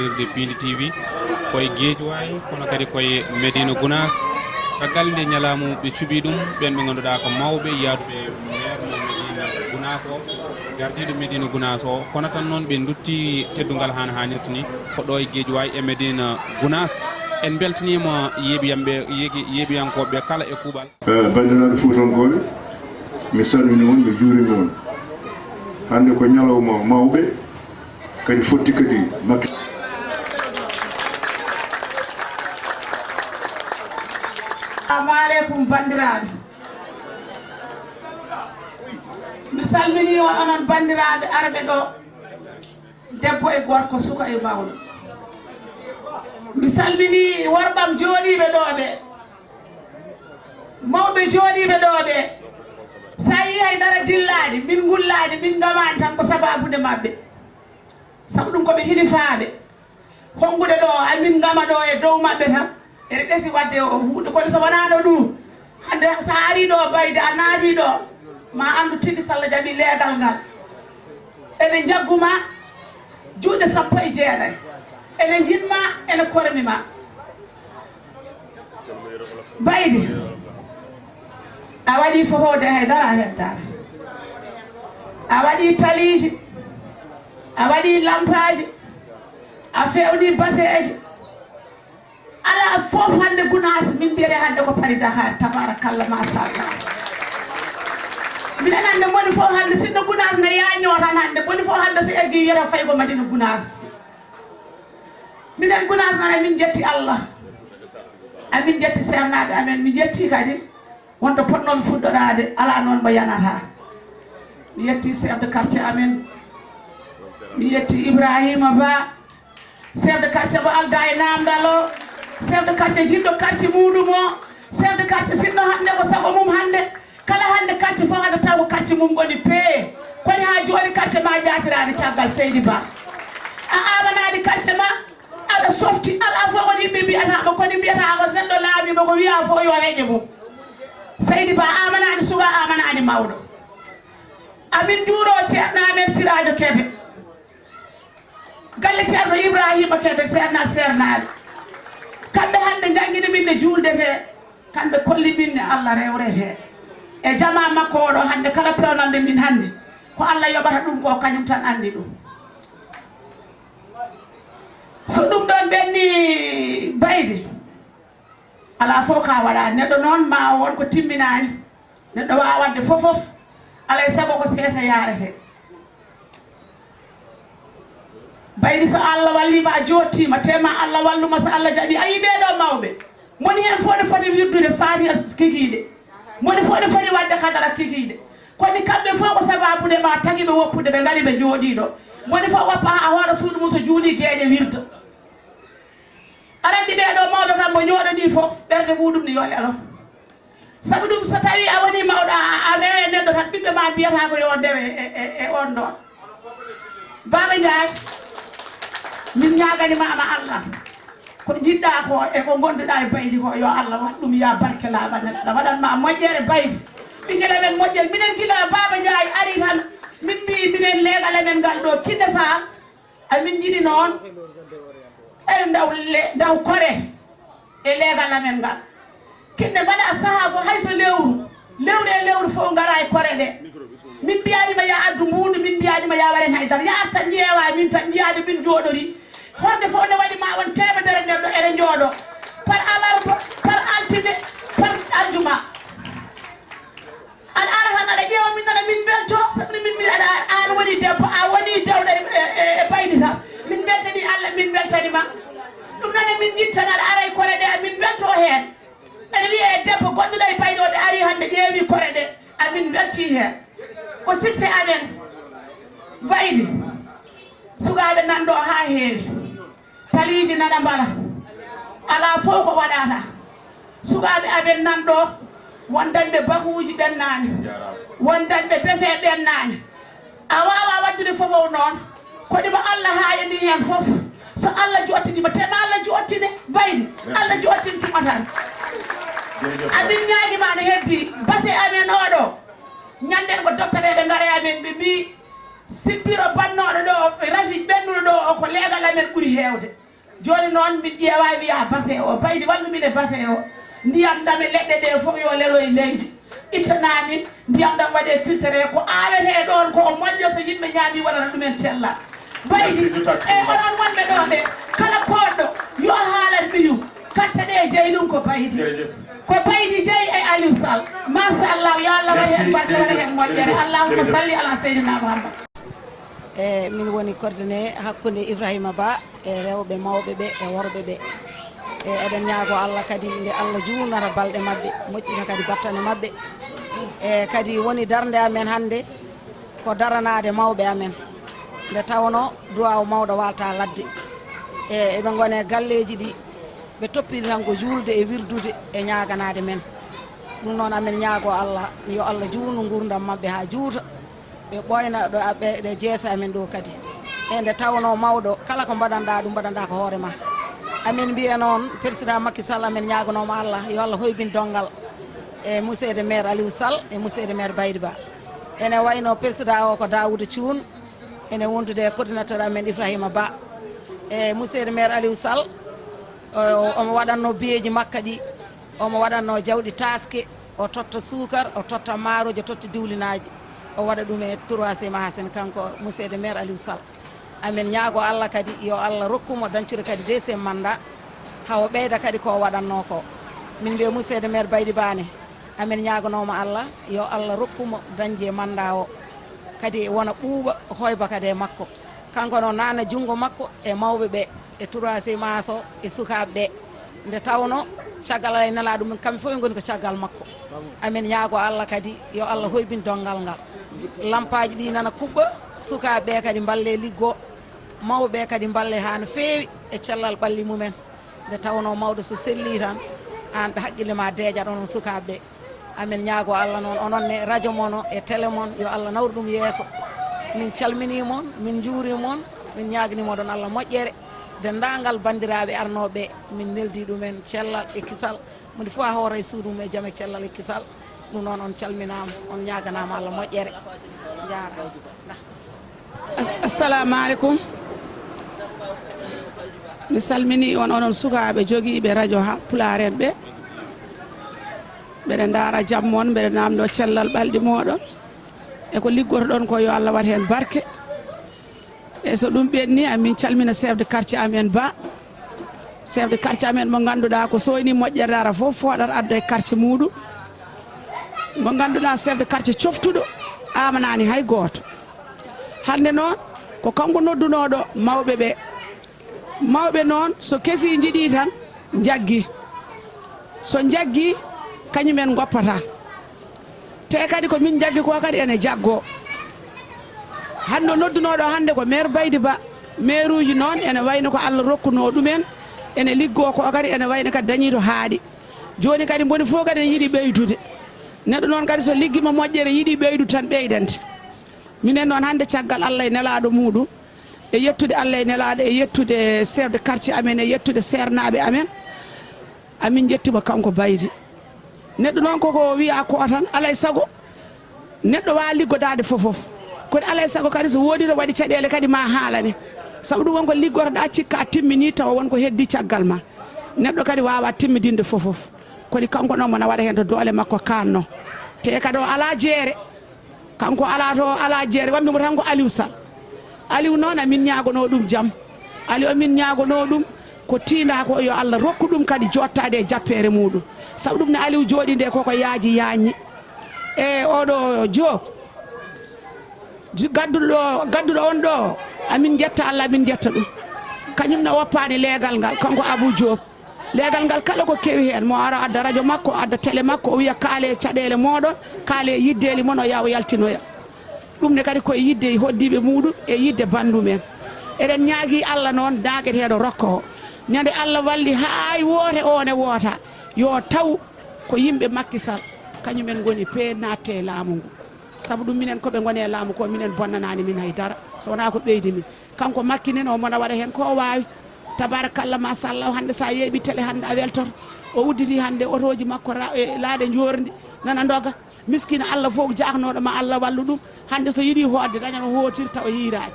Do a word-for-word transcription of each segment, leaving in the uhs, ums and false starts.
Irde Piindi T V, koye Geejuwaay, kono kadi koye Medina Gunaas. Caggal nde ñalaamu ɓe cuɓii ɗum, ɓeen ɓe ngannduɗaa ko mawɓe yaaduɓe meer mo Medina Gunaas o, gardiiɗo Medina Gunaas o, kono tan noon ɓe ndutti teddungal haa no haanirta ni, ko ɗo e Geejuwaay e Medina Gunaas. En mbeltaniima yeeɓiyamɓe, yeegi-, yeeɓiyankooɓe kala e kuuɓal. Eh, banndiraaɓe Fuutankooɓe, mi salmini on, mi juurima on. Hannde ko ñalawma mawɓe, kadi fotti kadi Macky. Assalamu aleykum, banndiraaɓe. Mi salmini on, onon banndiraaɓe arɓe ɗo, debbo e gorko, suka e mawɗo. Mi salmini worɓam jooɗiiɓe ɗo ɓe, mawɓe jooɗiiɓe ɗo ɓe. So a yii hay dara dillaani, min ngullaani, min ngamaani tan ko sabaabude maɓɓe. Sabu ɗum ko ɓe hilifaaɓe. Honngude ɗo, amin ngama ɗo e dow maɓɓe tan, eɗe ɗesi waɗde o huunde. Kono so wonaano ɗum, hannde so a arii ɗo Baydi, a naatii ɗo, ma anndu tigi so Allah jaɓii leegal ngal. Ene njaggu ma juuɗe sappo e jeeɗayi. Ene njin ma, ene kormi ma. Baydi, a waɗii fof de hay dara a heddaani. A waɗii taliiji, a waɗii lampaaji, a feewnii baseeji. Alaa fof hannde Gunaas min mbiyete hannde ko Paris Dakar, tabaarakalla, machallah. Minen hannde moni fof hannde sinno Gunaas ne yaaññoo tan hannde, moni fof hannde so eggii wiyata fayi ko Madina Gunaas. Minen Gunaas noon, amin njetti Allah, amin njetti seernaaɓe amen, mi njetti kadi wonto potnoomi fuɗɗoraade, alaa noon mo yanata. Mi yetti chef de quartier amen, mi yetti Ibrahima Ba, chef de quartier mo aldaa e naamndal o, chef de quartier jiɗɗo quartier muuɗum o, chef de quartier sinno hannde ko sago mum hannde, kala hannde quartier fof hannde taw ko quartier mum woni pee. Kono haa jooni quartier ma jaatiraani caggal Seydi Ba. A aamanaani quartier ma, aɗa softi, alaa fof ko yimɓe mbiyata ma, kono mbiyata ko neɗɗo laamiima ko wiya fof yo heeƴe mum. Seydi Ba aamanaani suka, aamanaani mawɗo. Amin njuuroo ceerno amen Siraajo Kebe. Galle Ceerno Ibrahima Kebe, seernaa seernaaɓe. Kamɓe hannde njanngini min nde juulde he, kamɓe kolli min ne Allah rewrete. E jamaa makko oɗo hannde kala pewnal nde min hannde, ko Allah yoɓata ɗum ko kañum tan anndi ɗum. So ɗum ɗoon ɓenni Baydi, alaa fof ka waɗa. Neɗɗo noon ma won ko timminaani. Neɗɗo waawa waɗde fof fof, alaa e sago ko seesa yaarete. Baydi so Allah walliima a joottiima, te ma Allah wallu ma so Allah jaɓi. A yii ɓee ɗoo mawɓe, moni heen fof ne foti wirdude Faatiha kikiiɗe, moni fof ne foti waɗde hadara kikiiɗe. Kono kamɓe fof ko sabaabude ma tagi ɓe woppude, ɓe ngari ɓe njooɗii ɗo. Moni fof woppa haa hoore suudu mum so juulii geeƴe wirda. Aɗa anndi ɓee ɗoo mawɓe kam mo njooɗanii fof ɓernde muuɗum ne yo elo. Sabu ɗum, so tawii a wonii mawɗo, a, a, a rewe neɗɗo tan, ɓiɓɓe ma mbiyata ko yo ndewe e, e, e on ɗon. Baaba Njaay, min ñaagani ma ma Allah. Ko njiɗɗa ko e ko ngonduɗa e Baydi ko, yo Allah waɗ ɗum ya barke laaɓa neɗɗo. Waɗan ma moƴƴere Baydi. Ɓinngel amen moƴƴel, minen gila Baaba Njaay ari tan, min mbii minen leegal amen ngal ɗo, Kinne Faal. Amin njiɗi noon, eyo ndaw le-, ndaw kore e leegal amen ngal. Kinne mbaɗa sahaa fof, hay so lewru, lewru e lewru fof ngara e kore ɗe. Min mbiyaani ma ya addu mbuuɗu, min mbiyaani ma ya waɗen hay dara. Ya ar tan ƴeewa min tan, njiyaade min njooɗori. Honde fof ne waɗi ma won teemedere neɗɗo ene njooɗo. Par alarba, par altine, par aljuma. Aɗa ara tan aɗa ƴeewa min nana min mbelto, sabu min mbiɗa aɗa, an woni debbo, a woni dewɗo e, e, e, e Baydi tan. Min mbeltani Allah, min mbeltani ma. Ɗum nana min njittana aɗa ara e kore ɗe, min mbelto heen. Ene wiyee debbo goɗɗo ɗo e Baydi o, ɗe ari hannde ƴeewi kore ɗe, amin mbelti heen. Ko succès amen Baydi. Sukaaɓe nan ɗo haa heewi. Taliiji nana mbala. Alaa fof ko waɗata. Sukaaɓe amen nan ɗo, won dañɓe bakuuji ɓennaani, won dañɓe befe ɓennaani. A waawaa waɗdude fof fof noon. Ko ɗi mo Allah haayani heen fof. So Allah jottini ma, te ma Allah jottine Baydi. Merci. Allah jottin tuma tan. Jërëjëf. Amin ñaagi ma no heddi. Base amen oɗo. Ñanden ko doftareeɓe ngara e amen, ɓe mbii, Sippiro bannooɗo ɗo, rafi ɓennuɗo ɗo o, ko leegal amen ɓuri heewde. Jooni noon, min ƴeewaay mi yaha base o, Baydi wallu min e base o. Ndiyam ɗam e leɗɗe ɗe fof yo lelo e leydi. Ittana min, ndiyam ɗam waɗe filtré. Ko aawetee ɗoon ko o moƴƴo, so yimɓe ñaami waɗana ɗumen cellal. Baydi, e onon wonɓe ɗo ɓe, kala koɗɗo, yo haalat ɓiyum. Katte ɗe e jeyi ɗum ko Baydi. Ko Baydi jeyi e Aliou Sall. Machallah, yo Allah waɗ heen barke, waɗa heen moƴƴere. Allahumma salli ala Seydina Muhammad. E min woni coordonné hakkunde Ibrahima Ba e rewɓe mawɓe ɓe e worɓe ɓe. E eɗen ñaago Allah kadi nde Allah juunata balɗe maɓɓe, moƴƴina kadi battane maɓɓe. E kadi woni darnde amen hannde ko daranaade mawɓe amen. Nde tawnoo duwaaw mawɗo waalta ladde. E eɓe ngone galleeji ɗi, ɓe toppiti tan ko juulde e wirdude e ñaaganaade men. Ɗum noon amen ñaago Allah, yo Allah juunu nguurndam maɓɓe haa juuta. Ɓe ɓooyna ɗo aɓɓe ɗe jeese amen ɗo kadi. E nde tawnoo mawɗo, kala ko mbaɗanɗaa ɗum, mbaɗanɗaa ko hoore ma. Amen mbiya noon, Président Macky Sall, amen ñaaganooma Allah, yo Allah hoybin donngal e Monsieur le maire Aliou Sall e Monsieur le maire Baydy Ba. Ene wayno Président o ko Daouda Thioune, ene wondude e coordinateur amen Ibrahima Ba. E Monsieur le maire Aliou Sall, o, omo waɗatno biyeeji makka ɗi, omo waɗatno jawɗi taaske, o totta suukar, o totta maaroji, o totta diwlinaaji, o waɗa ɗum e troisième âge en, kanko Monsieur le maire Aliou Sall. Amen ñaago Allah kadi, yo Allah rokku mo dañcude kadi deuxième mandat, haa o ɓeyda kadi ko o waɗatno ko. Min mbiya Monsieur le maire Baydy Ba ne, amen ñaaganooma Allah, yo Allah rokku mo dañde mandat o, kadi wona ɓuuɓa hoyba kadi e makko. Kanko noon naatna junngo makko e mawɓe ɓe, e troisième âge o, e sukaaɓe ɓe. Nde tawnoo caggal Alla e Nelaaɗo mum, kamɓe fof ɓe ngoni ko caggal makko. Amen ñaago Allah kadi, yo Allah hoybin donngal ngal. Lampaaji ɗi nana kuɓɓa, sukaaɓe ɓe kadi mballe liggoo, mawɓe ɓe kadi mballe haa no feewi e cellal ɓalli mumen. Nde tawnoo mawɗo so sellii tan, aan ɓe haqqille ma deeƴat, onon sukaaɓe ɓe. Amen ñaago Allah noon, onon ne radio mon o e télé mon, yo Allah nawru ɗum yeeso. Min calminii mon, min njuurii mon, min ñaaganii moɗon Allah moƴƴere. Denndaangal banndiraaɓe arnooɓe ɓe, min neldii ɗumen cellal e kisal. Mo woni fof haa hoora e suudu mum e jam e cellal e kisal. Ɗum noon, on calminaama, on ñaaganaama Allah moƴƴere. Njaaraama. As-, assalamu aleykum. Mi salminii on, onon sukaaɓe jogiiɓe radio ha-, Pulaar en ɓe. Mbeɗa ndaara jam mon, mbeɗa naamndoo cellal ɓalɗi mooɗon. E ko liggotoɗon ko, yo Allah waɗ heen barke. E so ɗum ɓenni, amin calmina chef de quartier amen Ba. Chef de quartier amen mo ngannduɗaa ko sooyni moƴƴere dara fof fooɗata adda e quartier muuɗum. Mo ngannduɗaa chef de quartier coftuɗo, amanaani hay gooto. Hannde noon, ko kanko noddunooɗo mawɓe ɓe. Mawɓe noon, so kesii njiɗii tan, njaggii. So njaggii, kañumen ngoppata. Te kadi ko min njaggi ko kadi ene jaggoo. Hannde o noddunooɗo hannde ko maire Baydy Ba. Maire uji noon ene wayno ko Allah rokkunoo ɗumen, ene liggoo ko kadi ene wayno kadi dañii to haaɗi. Jooni kadi mboni fof kadi ene yiɗi ɓeydude. Neɗɗo noon kadi so liggiima moƴƴere yiɗi ɓeydude tan ɓeydante. Minen noon hannde caggal Allah e Nelaaɗo muuɗum, e yettude Allah e Nelaaɗo, e yettude chef de quartier amen, e yettude seernaaɓe amen, amin njettiima kanko Baydy. Neɗɗo noon koko wiya ko tan, alaa e sago neɗɗo waawa liggodaade fof fof. Kono alaa e sago kadi so woodii to waɗi caɗeele kadi ma haalane. Sabu ɗum won ko liggotoɗaa cikka a timminii tawa won ko heddii caggal ma. Neɗɗo kadi waawaa timmidinde fof fof. Kono kanko noon mona waɗa heen to doole makko kaanno. Te kadi o alaa jeere. Kanko alaa to, alaa jeere, wammi mo tan ko Aliou Sall. Aliou noon, amin ñaagonoo ɗum jam. Aliou, amin ñaagonoo ɗum ko tiindaa ko, yo Allah rokku ɗum kadi jooɗtaade e jappeere muuɗum. Sabu ɗum ne Aliou jooɗii nde koko yaaji yaaññi. E oɗo Diop, gadduɗo, gadduɗo on ɗo, amin njetta Allah, amin njetta ɗum. Kañum ne woppaani leegal ngal, kanko Abou Diop. Leegal ngal kala ko kewi heen, mo ara adda radio makko, adda télé makko, o wiya kaale caɗeele mooɗon, kaale yiddeeli mon, o yaha o yaltinoya. Ɗum ne kadi koye yidde hoddiiɓe muuɗum e yidde banndum en. Eɗen ñaagii Allah noon naageteeɗo rokka o. Ñande Allah walli hay woote o ne woota, yo taw ko yimɓe Macky Sall, kañum en ngoni pee naatte e laamu ngu. Sabu ɗum minen ko ɓe ngoni e laamu ko, minen bonnanaani min hay dara, so wonaa ko ɓeydi min. Kanko Makki nen o mona waɗa heen ko o waawi. Tabarakallah, machallah, hannde so a yeeɓi télé hannde a weltoto. O udditi hannde otooji makko ra-, e laaɗe njoorndi nana ndoga. Miskina Allah fof jaaknooɗo ma Allah wallu ɗum. Hannde so yiɗii hootde, daña no hootir tawa hiiraani.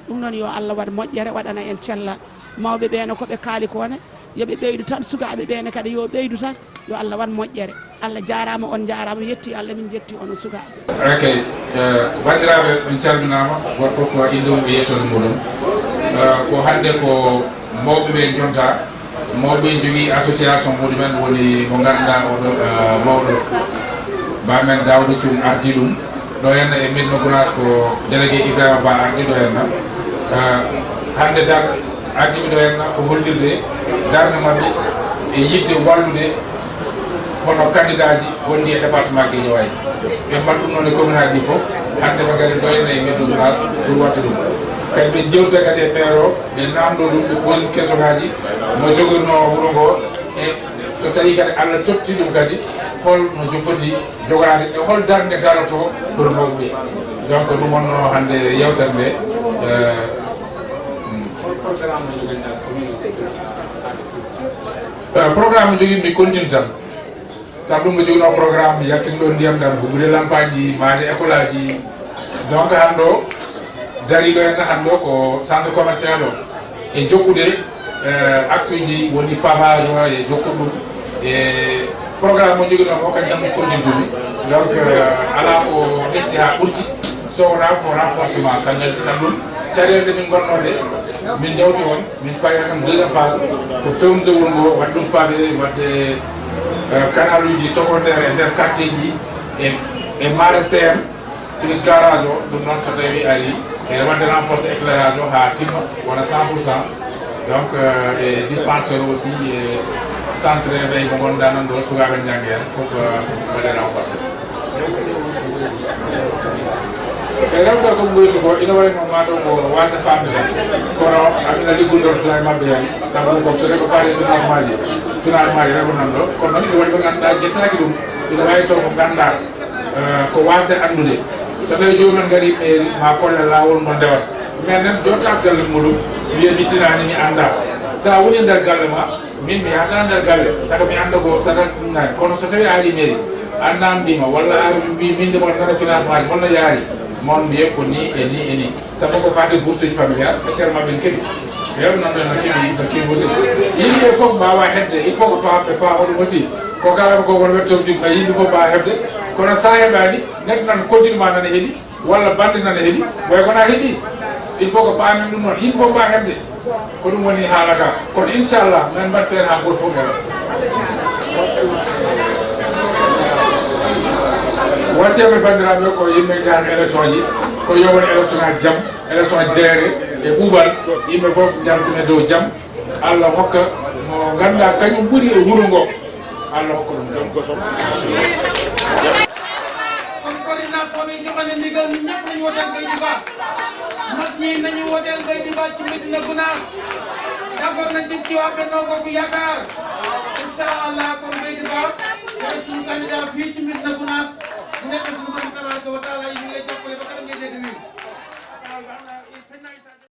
Ɗum noon, yo Allah waɗ moƴƴere, waɗana en cellal. Mawɓe ɓee ne, ko ɓe kaali ko ne, yo ɓe ɓeydu tan, sukaaɓe ɓee ne kadi yo ɓeydu tan, yo Allah waɗ moƴƴere. Allah jaaraama, on njaaraama, mi yetti Allah, min njetti onon sukaaɓe. Ok, eh, banndiraaɓe, on calminaama, gooto fof ko innde mum e yettoode muɗum. Eh, ko hannde ko mawɓe ɓe njonta, mawɓe jogii association muɗumen, woni mo ngannduɗaa oɗo, eh, mawɗo Ba men Daouda Thioune ardi ɗum. Ɗo henna e Médina Gounass ko délégué Ibrahima Ba ardi ɗo henna. Eh, hannde dar-, ardiɓe ɗo henna ko hollirde darnde maɓɓe e yiɗde wallude hono candidat ji gonɗi e département Guédiawaye. Ɓe mbaɗi ɗum noon e commune aji ɗi fof. Hannde ɓe ngari ɗo henna e Médina Gounass pour waɗde ɗum. Kadi ɓe jewta kadi e maire o, ɓe namndo ɗum, ɓe pooli question ngaji no jogorno wuro ngo e so tawi kadi Allah totti ɗum kadi, hol no jo-, foti jogoraade e hol darnde darotoo pour mawɓe ɓe. Donc, ɗum wonno hannde yewtere nde. Eh, mm. Eh, programme mo jogii, mi continue tan. Sabu ɗum, mi joginoo programme yaltinɗo ndiyam ɗam, huɓɓude lampaaji, maade école aji. Donc, hannde o, dariiɗo en hannde o ko centre commercial o. E jokkude, eh, axe uji woni pavage o e jokkude ɗum. E programme mo joginoo o, kañum tan ko continue. Donc, eh, alaa ko hesɗi haa ɓurti, so wonaa ko renforcement. Kañum sabu ɗum, caɗeele ɗe min ngonnoo ɗe, min njawti on, min pawi tan deuxième phase, ko feewnude wuro ngo, waɗde ɗum pavé, waɗde, eh, canal uji secondaire e nder quartier ji, e, e maare C M, plus garage o, ɗum noon so tawi ari, e waɗde renforcer éclairage o haa timma, wona cent pour cent. Donc, eh, e dispensaire aussi, e centre éveil mo ngonnduɗaa noon ɗo, sukaaɓe njannge heen, fof, eh, waɗde renforcer. E rewɓe ko ngoyti ko, ina wayi no mataw ko waasde faamde tan. Kono amina liggondorto e maɓɓe heen. Sabu ko so tawi ko faati e financement ji, financement ji rewɓe nan ɗo. Kono noon ina waɗi ɓe ngannduɗaa ƴettaaki ɗum. Ina wayi taw ko ngannduɗaa, eh, ko waasde anndude. So tawi joomum en ngarii mairie, ma kolla laawol mo ndewata. Mais nan jotta galle muɗum, wiya mi tinaani, mi anndaa. So a woni nder galle ma, min mi yahata nder galle, saka mi annda ko saka ɗum nani. Kono so tawi a ari mairie, a namndima, walla a wi min de mon nana financement ji, mon no yaari, mon mbiye ko ni e ni e ni. Sabu ko fati bourse familial, feccere maɓɓe ne keɓi. Rewɓe nan ɗon no keɓi, no keɓi aussi. Yimɓe fof mbawa hedde, il faut que pa-, ɓe paama ɗum aussi. Ko kalan ko won wetto jum, yimɓe fof mbawa hedde. Kono sa heɓani, neɗɗo nan koddinma nana heɓi. Walla bannde nana heɓi, way kono a heɓi. Il faut ko paamen ɗum noon. Yimɓe fof mbawa heɓde. Ko ɗum woni haala ka. Kono inchallah, men mbaɗ feere haa gooto fof heɓa. Wasiyam e banndiraaɓe ko yimɓe njaha élection ji, ko yo won élection ŋaaji jam, élection ŋaaji deere e ɓuuɓal, yimɓe fof njaha ɗum e dow jam. Allah hokka mo ngannduɗaa kañum ɓuri e wuro ngo. Allah hokka ɗum ɗum. Kon coordination ɓe joxane ndigal, ñun ñëpp nañu woteel Baydi Ba. Mag ñi nañu woteel Baydi Ba ci Médina Gounass. D'accord nañ ci, ci waa Benno Bokk Yaakaar. Incha Allah, kon Baydi Ba mooy suñu candidat fii ci